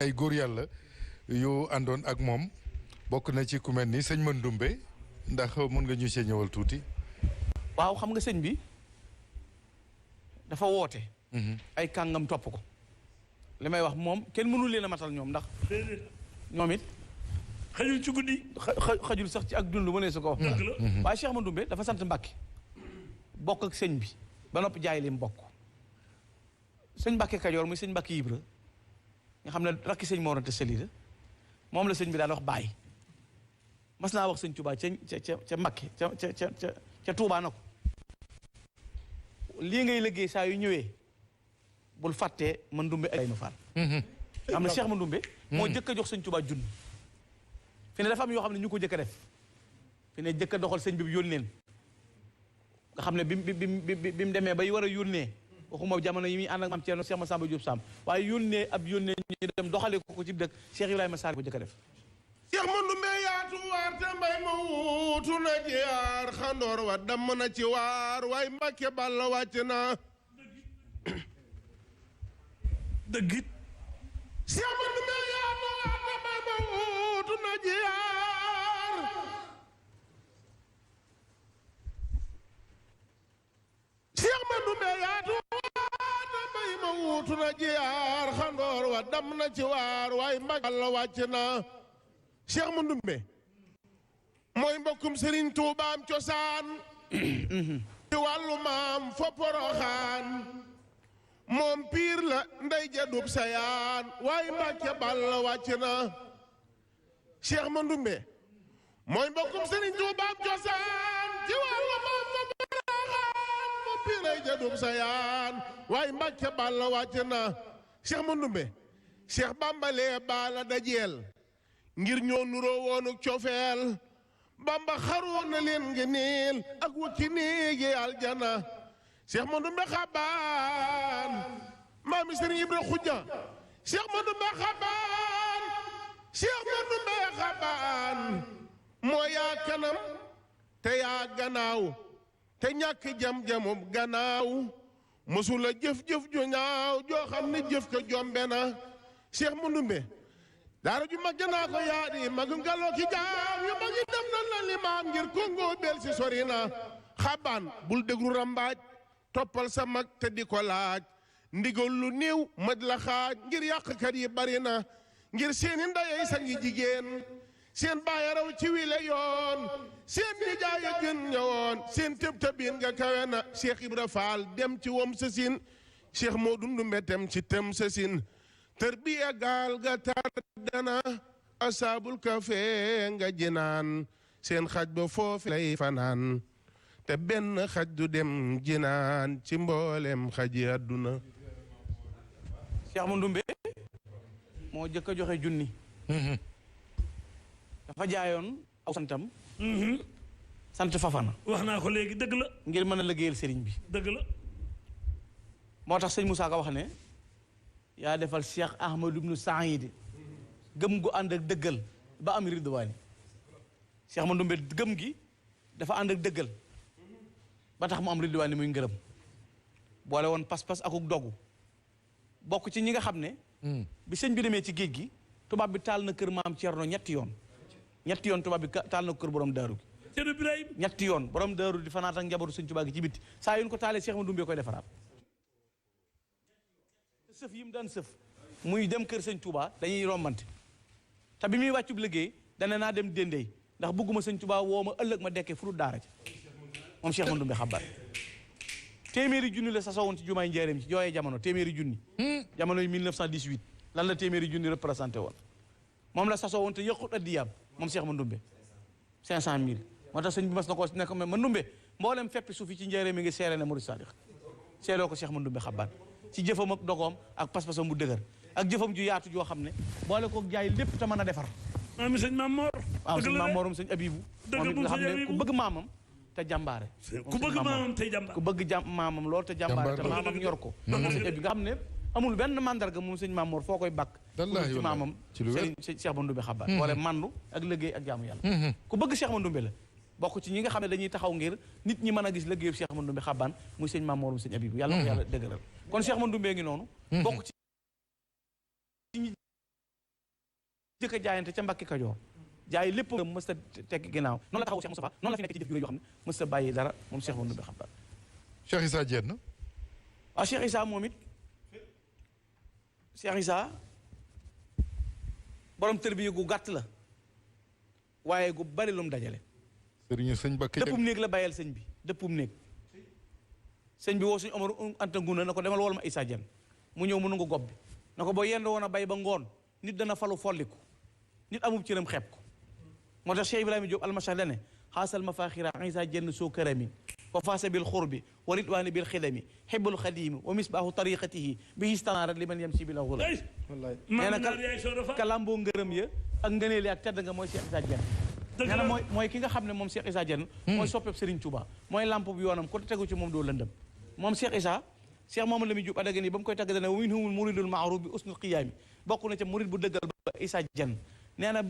ay góor yàlla yu àndoon ak moom bokk na ci ku mel ni sëñ Mandoumbe ndax mën nga ñu see ñëwal tuuti. waaw xam nga sëñ bi dafa woote. ay kàngam topp ko. li may wax moom kenn mënul leen a matal ñoom ndax. ñoom it. xajul ci guddi. xajul sax ci ak dund mu ne su ko wax. dëgg la waaye Cheikh Mandoumbe dafa sant Mbàkke bokk ak sëñ bi ba noppi jaay lim bokk. sëñ Mbàkke Kajoor muy sëñ Mbàkke Ibra nga xam ne rakki sëñ Mor Anta Sali la moom la sëñ bi daan wax baay mas naa wax sëñ Touba ca Mbàkke ca Touba na ko lii ngay liggéey saa yu ñëwee bul fàttee Mandoumbe ay ma faal xam ne Cheikh Mandoumbe moo jëkk a jox sëñ Touba junni fi ne dafa am yoo xam ne ñu ko jëkk a def fi ne jëkk a doxal sëñ bi yónneen nga xam ne bi mu demee bay war a yónnee waxuma jamono yi muy ànd ak maam Thierno Cheikh Massamba Diop Samb waaye yónnee ab yónnee ñu dem doxale ko ci dëkk Cheikh Ibrahima Sarr ko jëkk a def Cheikh Mandoumbe yaatu waar te mbay ma wuutu na jiyaar xandoor wa damm na ci waar waaye Mbàkke Balla wàcc na dëggit Cheikh Mandoumbe yaatu waar te mbay ma wuutu na jiyaar Cheikh Mandoumbe yaatu ma wuutu na jiyaar xandoor wa dam na ci waar waaye Mbàkke Balla wàcc na Cheikh Mandoumbe mooy mbokkum Serigne Touba am cosaan ci wàllu maam fa Poroxaan moom piir la ndey jadub sayaan waaye Mbàkke Balla wàcc na Cheikh Mandoumbe mooy mbokkum Serigne Touba am cosaan ci wàllu maam fa Poroxaan moom piir la jadub sayaan waaye Mbàkke Balla wàcc na Cheikh Mandoumbe Cheikh Bambalee baala dajeel ngir ñoo nuroo woonu cofeel Bamba xaroon na leen ngëneel ak wakki néegi aljana Cheikh Mandoumbe xabaan maami Serigne Ibra Xuja Cheikh Mandoumbe xabaan Cheikh Mandoumbe xabaan moo yaa kanam te yaa gannaaw te ñàkk jam-jamum gannaaw mësula jëf-jëf ju ñaaw joo xam ne jëf ko jombe na Cheikh Mandoumbe daara ju mag janaa ko yaadi magum galoo ki jaam yu mag yi dem na la limaam ngir Congo bel si sori na xabaan bul déglu rambaaj toppal sa mag te di ko laaj ndigal lu néew maj la xaaj ngir yàqkat yi bari na ngir seeni ndeyay sangi jigéen seen baay raw ci wile yoon seen nijaay a gën ñëwoon seen tëb tëbiin nga kawe na Cheikh Ibra Fall dem ci wom sasin Cheikh Modou Ndoumbe tem ci tem sasin tërbiya gaal ga tardana asaabul kafe nga jinaan seen xaj ba foofu lay fanaan te benn xaj du dem jinaan ci mboolem xaji àdduna Cheikh Mandoumbe moo jëkk a joxe junni dafa jaayoon aw santam sant Fafana wax naa ko léegi dëgg la ngir mën a liggéeyal sëriñ bi dëgg la moo tax sëñ Moussa Ka wax ne yaa defal Cheikh Ahmadou ibnu Saïd gëm gu ànd ak dëggal ba am ridwaani Cheikh Mandoumbe gëm gi dafa ànd ak dëggal ba tax mu am ridwaani muy ngërëm boole woon pas-pas akuk dogu bokk ci ñi nga xam ne bi sëñ bi demee ci géej gi tubaab bi taal na kër maam Thierno ñetti yoon tubaab bi taal na kër borom daaru gi Thierno Ibrahim ñetti yoon borom daaru di fanaat ak njabootu sëñ Tuubaa gi ci bitti saa yu ñu ko taalee Cheikh Mandoumbe koy defaraat sëf yi mu daan sëf muy dem kër sëñ Touba dañuy rombante te bi muy wàccub liggéey dana naa dem déndey ndax bëgguma sëñ Touba woo ma ëllëg ma dekkee furu daara ci moom Cheikh Mandoumbe xabaar téeméeri junni la sasoo woon ci jumaay njaareem ci jooyee jamono téeméeri junni jamono yi 1918 lan la téeméeri junni représenté woon moom la sasoo woon te yëqut addiyaam moom Cheikh Mandoumbe 500.000 moo tax sëñ bi mas na ko nekk Mandoumbe mboolem feppi suuf yi ci njaareem mi ngi seere ne Murid Sadiq seeroo ko Cheikh Mandoumbe xabaar ci jëfam ak dogoom ak pas-pasam bu dëgër ak jëfam ju yaatu joo xam ne boole ko jaay lépp te mën a defar maami sëñ Maam Mor waaw sëñ Maam Morum sëñ Abibu moom it nga xam ne ku bëgg maamam te jàmbaare ku bëgg maamam tey jàmbaare ku bëgg maamam lool te jàmbaare te maamam ñor ko moom sëñ Abibu nga xam ne amul benn mandarga moom sëñ Maam Mor foo koy bakk ci maamam sëñ Cheikh Mandoumbe xabaar boole mandu ak liggéey ak jaamu yàlla ku bëgg Cheikh Mandoumbe la bokk ci ñi nga xam ne dañuy taxaw ngir nit ñi mën a gis liggéeyu Cheikh Mandoumbe xabbaan muy sëñ Maam Morum sëñ Abibu yàlla ko yàlla dëgëral kon Cheikh Mandoumbe ngi noonu bokk ci jëkk a jaayante ca Mbàkke Kajoor jaay lépp mës ta tekk ginnaaw noonu la taxaw Cheikh Moustapha noonu la fi nekk ci jëf yu rëy yoo xam ne mës ta bàyyi dara moom Cheikh Mandoumbé Xabbaan. Cheikh Issa Diene. waaw Cheikh Issa moom it Cheikh Issa borom tërbiya gu gàtt la waaye gu bari lu mu dajale. Serigne sëñ Bakke dëppum néeg la bàyyal sëñ bi dëppum néeg sëñ bi woo suñu Omar Anta Nguna na ko demal wool ma Issa Diene mu ñëw mu nangu gob bi na ko boo yend woon a bay ba ngoon nit dana falu folliku nit amub cëram xeeb ko moo tax Cheikh Ibrahima Diop almashar la ne xaasal mafaxira Issa Diene soo karami wa faasa bil xurbi wa ridwaani bil xidami xibbul xadimi wa misbaahu tariqatihi bi istanaara liman yamsi bil awla nee na ka lamboo ngërëm ya ak ngëneel ya ak tedd nga mooy Cheikh Issa Diene nee na mooy ki nga xam ne moom Cheikh Issa Diene mooy soppeeb Serigne Touba mooy lamp bu yoonam ko tegu ci moom doo lëndëm moom Cheikh Issa Cheikh Mamadou Lamine Diop adaga nii ba mu koy tagg dana wa minhumul muridul maaruf bi usnul qiyaami bokk na ca murid bu dëggal ba Issa Diene nee na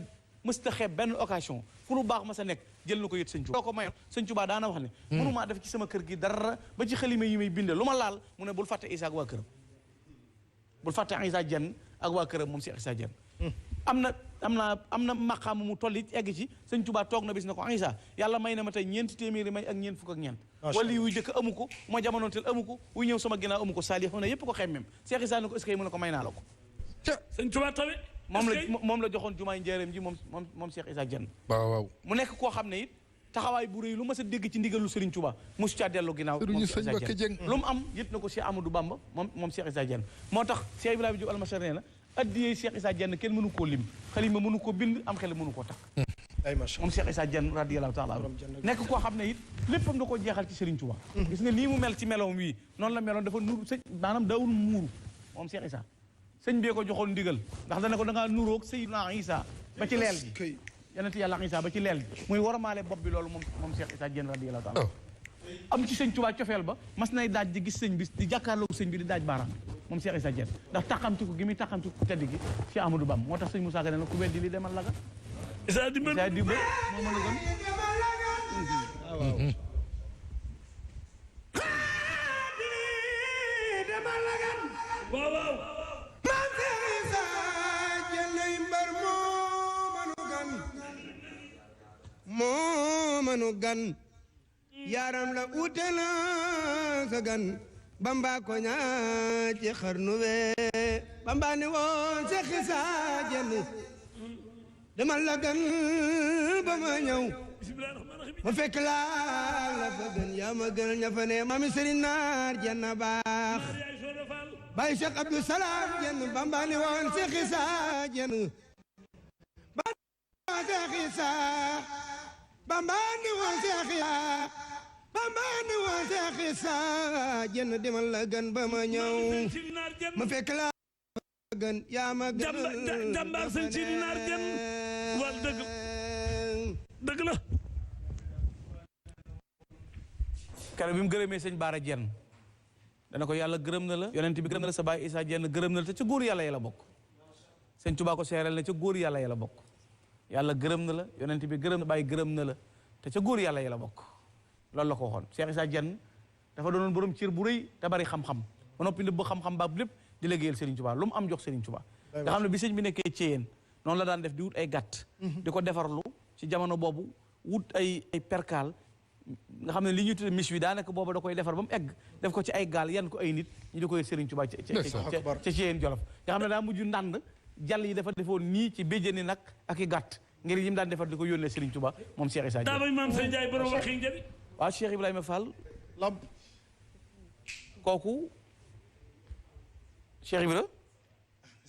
mësta xeeb benn occasion fu lu baax ma sa nekk jël na ko yët sëñ Touba loo ko mayoon sëñ Touba daana wax ne mënumaa def ci sama kër gi dara ba ci xalima yi may binde lu ma laal mu ne bul fàtte Issa ak waa këram bul fàtte Issa Diene ak waa këram moom Cheikh Issa Diene am na maqaam mu tolli egg ci sëñ Touba toog na bis na ko Issa yàlla may na ma tey ñeenti téeméeri may ak ñeent fukk ak ñeent wala wuy jëkk amu ko ma jamonoonteel amu ko wuy ñëw sama ginnaaw amu ko saalixoon na yépp ko xemmem Cheikh Issa ne ko est-ce que mu ne ko may naa la ko sëñ Touba tawe moom la joxoon jumaay njëreem ji moom Cheikh Issa Diene waaw mu nekk koo xam ne it taxawaay bu rëy lu ma sa dégg ci ndigalu Serigne Touba mosu caa dellu ginnaaw moom Cheikh Issa Diene lu mu am yët na ko Cheikh Amadou Bamba moom Cheikh Issa Diene moo tax Cheikh Ibrahima Diop almashar nee na addiyee Cheikh Issa Diene kenn mënu koo lim xalima mënu ko bind am xel mënu koo takk moom Cheikh Issa Diene radiyallahu taala nekk koo xam ne it léppam da koo jeexal ci Serigne Touba gis nga nii mu mel ci meloom wii noonu la meloon dafa nuru sëñ maanaam daawul muuru moom Cheikh Issa sëñ bee ko joxoon ndigal ndax dana ko da ngaa nuróog Seydina Issa ba ci leel bi yonent yàlla Issa ba ci leel bi muy waramaale bopp bi loolu moom Cheikh Issa Diene radiyallahu taala am ci sëñ Touba cofeel ba mas nay daaj di gis sëñ bi di jàkkaarloog sëñ bi di daaj baaraam moom Cheikh Issa Diene ndax taxamti ko gi muy taxamti ko tedd gi Cheikh Amadou Bam moo tax sëñ Moussa Ka ne ku weddi li demal la ga Issa di moo mën a gën waaw moo manu gan yaram la ute na sa gan Bamba ko ñaa ci xarnu we Bamba ni woon Cheikh Issa Diene demal la gan ba ma ñëw ma fekk laa la fa gën yaa ma gënal ña fa ne maami Serigne Naar Diene baax Baye Cheikh Abdou Salam Diene Bamba ni woon Cheikh Issa Diene Cheikh Issa Bamba ni woon Cheikh Issa Bamba ni woon Cheikh Issa Diene demal la gan ba ma ñëw ma fekk la gën yaa ma gën jàmbaar sëñ Sidi Naar Diene wal dëgg la keroog bi mu gërëmee sëñ Baara Diene dana ko yàlla gërëm na la yonent bi gërëm na la sa baay Issa Diene gërëm na la te ca góor yàlla yi la bokk sëñ Touba ko seeral ne ca góor yàlla yi la bokk yàlla gërëm na la yonent bi gërëm na baay gërëm na la te ca góor yàlla yi la bokk loolu la ko waxoon Cheikh Issa Diene dafa doonoon borom cër bu rëy te bari xam-xam ba noppi nëbb xam-xam baab lépp di liggéeyal Serigne Touba lu mu am jox Serigne Touba nga xam ne bi sëñ bi nekkee Thiéyène noonu la daan def di wut ay gàtt di ko defarlu ci jamono boobu wut ay perkaal nga xam ne li ñuy tudde mis wi daanaka boobu da koy defar ba mu egg def ko ci ay gaal yan ko ay nit ñu di koy Serigne Touba ca Thiéyène Jolof nga xam ne daa mujj ndànd jàll yi dafa defoon nii ci béjjëni nag ak i gàtt ngir yim daan defar di ko yónnee Serigne Touba moom Cheikh Issa Diene daabay maam sëñ Jaay borom waxi njëriñ waaw Cheikh Ibrahima Fall lamp kooku Cheikh Ibra